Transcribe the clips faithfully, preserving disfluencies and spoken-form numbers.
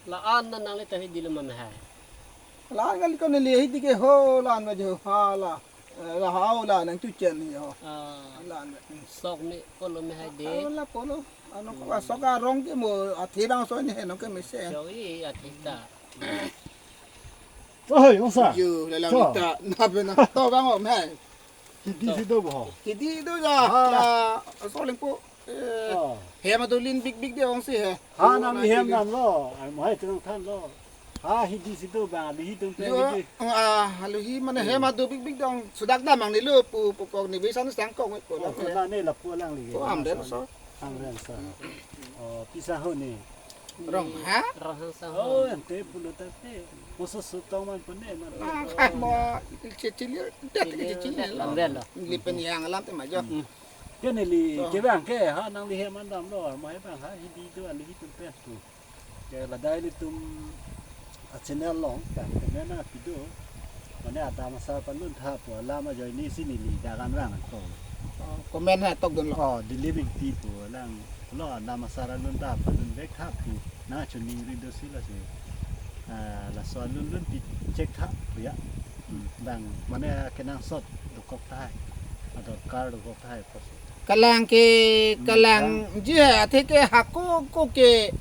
La-an na nangli ta hidi lo ma mehai. La-an kali ko neli hidi ke ho la-an ma jo ha la. Eh, la ha la nang tuchen ni ho. Ah, La-an. Sok ni polo mehai de. Ah, la polo. Ano ko sok arong ke mo athe bang so ni he no ke mesen. Sok i athe ta. Oi, ongsa. Yo, la lang Cho. Ta na be na to bang om hai. Hidi si do bo. Hidi do ya. Ah. La so leng po. Eh, Oh. Hem adolin big big de ongsi he. Ha nang Oh, hem nang lo. Ai mo hai tang than lo. Ha hidi si do bang, hidi tum pe Yo, hidi. Ah, halo hi mane hem ado big big dong sudak damang ni lo pu pu kong ni bisan sang kong ko Oh, la. Ko na ne lapu lang li. Ko am den so. Am den so. Oh, pisa ho ni. Rong ha? Rong hang sang Oh, ho. Ante pulo tate. Moso sutong man pone man. Ah, kan mo cecil ya, dat Cecil cecil ya. Lang den lo. Lipen yang alam te majo. Hmm. Ke neli Oh. ke bang ke ha nangli hem an dam lo, mo he bang ha hidi do an hidi tum pe tu. Ke la dai li tum a channel long ka ke na pido. Mane adam asar panun tha po alam ajoine si neli dagan rang ko. Oh, comment ha tok dun lo. Oh, delivering ti po lang lo adam asar alun ta panun vek tha po na chuning ri do si la si. Ah, laso alun lun pi check tha po ya. Hmm, bang mane kenangsot dokok tahai. Ador kar dokok tahai po. Kalang ke, Hmm, kalang kalang. Ji hai athe ke hako ko ke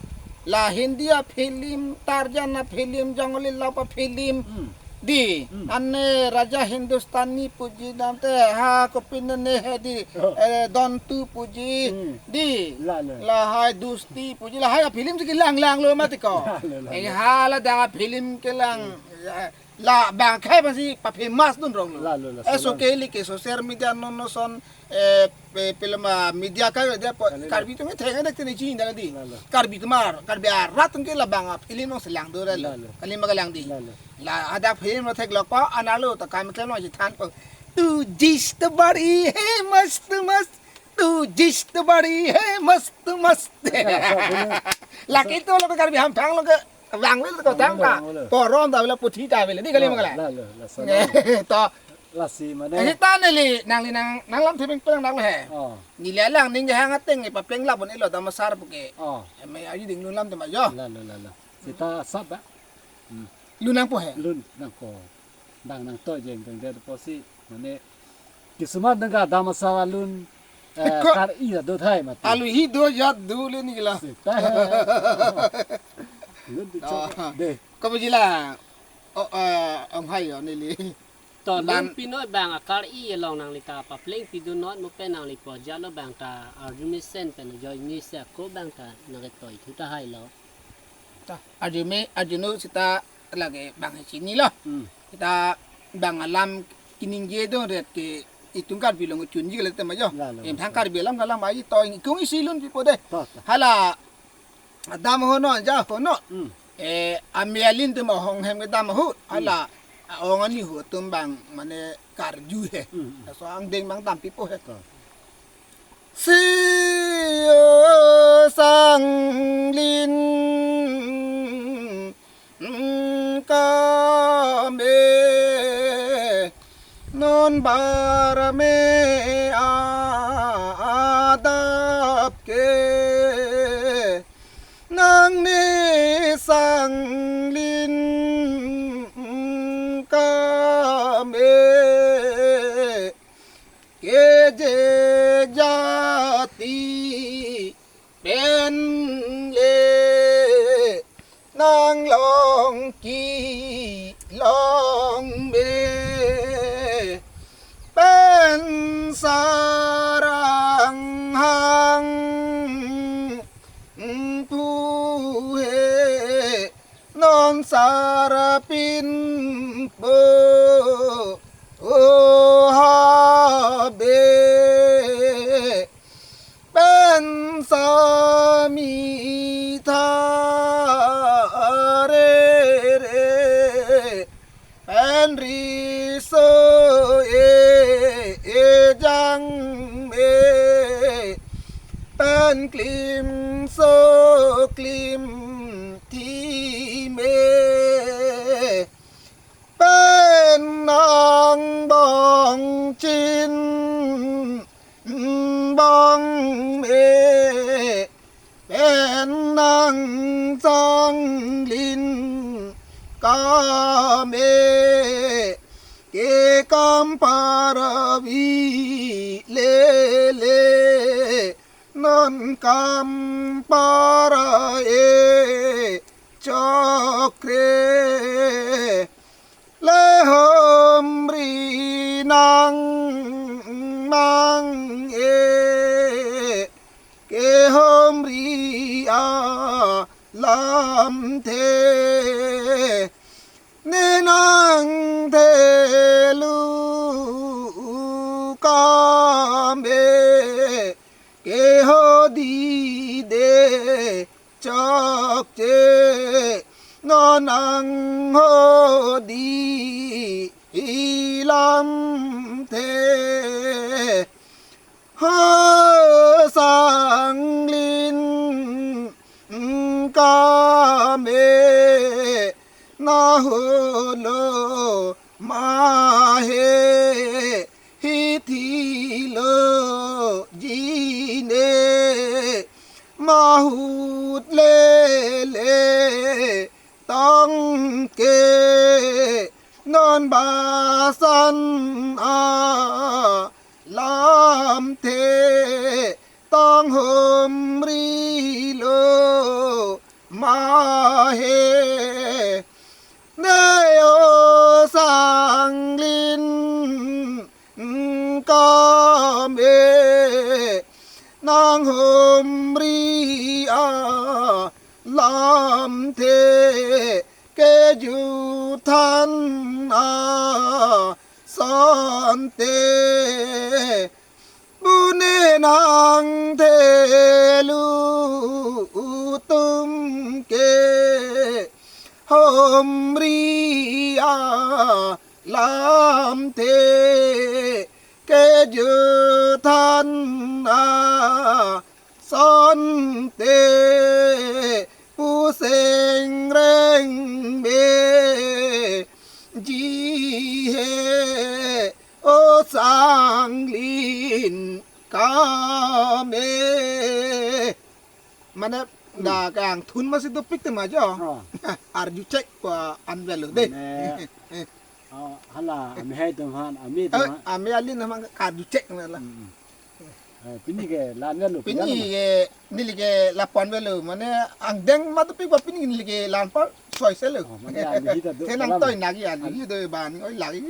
la Hindi a film, Tarzan a film, Jungle Love a film. Hmm. Di, Hmm. Ane Raja Hindustani puji dam te ha kopin ne he di, Oh. Eh, Dontu puji. Hmm. Di. La, la. Lahai Dosti puji, lahai a film si kelang lang lo mati ko. La, la, la, Eh, la. Hala da film kelang. Hmm. Ya, la bang khai pasi pa famous dun rong lo. La, la, la, Eh, so la. Ke li ke social media non non son, eh, pe-, film, ah, media kai dia po, La, la, la. Karbi tum theng ada tene chin da di. La, la. Karbi tumar, Karbi arat tum ke la bang a film nong selang do re lo. La, la. Kali ma kalang di. La, la. La ada film lo thek lok pa analo ta kam klem lo ji than po. Tu jis tu bari he mast mast. Tu jis tu bari he mast mast. Asa, asa, bener. Laki tu lo ke Karbi ham thang lo ke bang lo ke thang ka. Bang lo, bang lo. Porom ta lo puthi ta lo. Di kali ma kalang. La, la, la, sa. To. Lasi mane. Asi ta neli nangli nang nang lam thepeng pelang nang lo he. Oh. Neli alang ning hang ateng ni papleng labon ilo dam asar puke. Oh. Eme ayu ding lun lam tema jo. La, la, la, la. Sita sap ba. Hmm. Lun nang po he. Lun nang ko. Dang nang to jeng dang dia po si mane. Kismat nang ka dam asar alun. Eh, Ko- kar i do thai mati. Alu hi do jat do le ni la. Sita he. Lun di Ah. Chok. De. Ko bujila. Oh, eh, ong hai yo neli. To Bang- lun pinoi bang akar i along nangli ta papleng pido not mo pen nangli po jalo bang ta arjumesen pen ajoine si ako bang ta nangke toi thu tahai lo. Ta arjume arjuno sita lage bang chini lo. Hmm. Kita bang alam kiningje do ret ke itum Karbi long chunji kali tema jo. La, la, Em la, thang la. Karbi alam kalam ai to kung isi lun pipo de. To, to. Hala dam ho no ja ho no. Hmm. Eh, ame alin tum ahong hem ke dam ho. Hmm. Hala ong ani ho tum bang mane karju he. Hmm, hmm. So angdeng bang dam pipo he. To. Si o sang lin kame non bar me adap ke nang ne sang lin kame keje jati pen le nang long ki long me pen sarang hang pu he non sarapin po o ha be pen sami tha re re pen riso e e jang me pen klim so klim thi me pen nang bong chin bong me pen nang sa Anglin kame ke kam paravi lele, non kam para-e chokre. Lehomri nang mang-e, kehomri alamthe, ne nang thelu kame, keho dide chokche, non nang ho di lamthe. Ha sanglin kame, na holo mahe, hithilo jine, mahut lele tangke, non basan alamthe, tanghomri lo mahe. Ne o sanglin kame, nanghomri alamthe, kejuthan asonte, bune nang thelu atum kehomri alamthe, kejuthan asonte, pusengreng meji he, o sanglin kame. Mane, dak angthun masi dopik tema jo. Oh. Arju chek ko an avelo dei. Mane, oh, hala, amehai atum aphan, ame atum aphan. Ame alin aphan arju chek mala. Mm. Eh, pini ke la-an avelo, pini pini ke neli ke la-an avelo, mane angdeng ma dopik ba, pini neli ke la-an apar soi selo. Oh, mane aliji ta do, te nangtoi nangji, aliji do ba ni, oi lagi.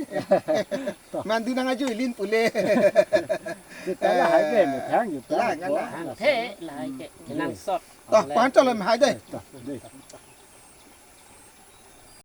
To. Mandi nang aju ilin pule. Kita lahai ke, methang kita. Lahai ke, lahai ke. Nangsot. To, pan chalo amehai dei. To, dei.